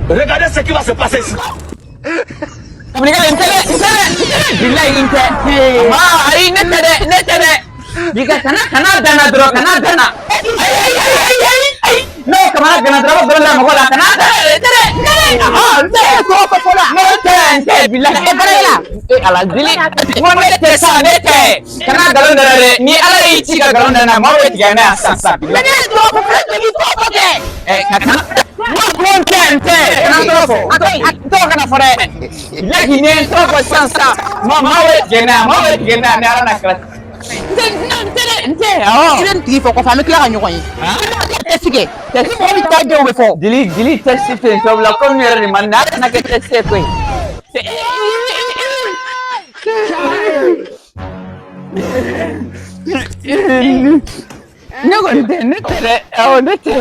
Regardez ce qui va se passer ici. N tɛ dɛ, n tɛ dɛ, bilayi n tɛ. Aa ayi, ne tɛ dɛ, ne tɛ dɛ. Bi ka kana kana danna dɔrɔn, kana danna. Ayi ayi ayi ayi ayi ayi. N'o kamana gana dɔrɔn, a bɛ da mɔgɔ la, kana danna dɛ, n tɛ dɛ, n tɛ dɛ. N tɛ. Tɔgɔ fɔ fɔlɔ. Ne tɛ, n tɛ bilayi. E baarakɛla. E ala deli. N ko ne tɛ sa, ne tɛ. Kana nkalon da dɛ. Ni Ala y'i ci ka nkalon da n na, maaw bɛ tigɛ n na yan sisan sisan. Ne ye tɔgɔ fɔ fɔlɔ, i tɔgɔ fɔ kɛ. Ɛ ka kana. N ko n tɛ, n tɛ. Kana n tɔgɔ fɔ. N tɔgɔ kana fɔ dɛ. Bilahi ni ye n tɔgɔ fɔ sisan sisan, maaw bɛ tigɛ n na yan, maaw bɛ tigɛ n na yan ni Ala n'a kira. N tɛ, n tɛ dɛ, n tɛ. Awɔ. I bɛ nin tigi fɔ kɔfɛ, an bɛ tila ka ɲɔgɔn ye. Test kɛ. Ni mɔgɔ min ta denw bɛ fɔ. Jeli jeli test tɛ yen sabula komi ne yɛrɛ de man di, a kana kɛ test ye koyi. Ne kɔni tɛ, ne tɛ dɛ, awɔ ne tɛ.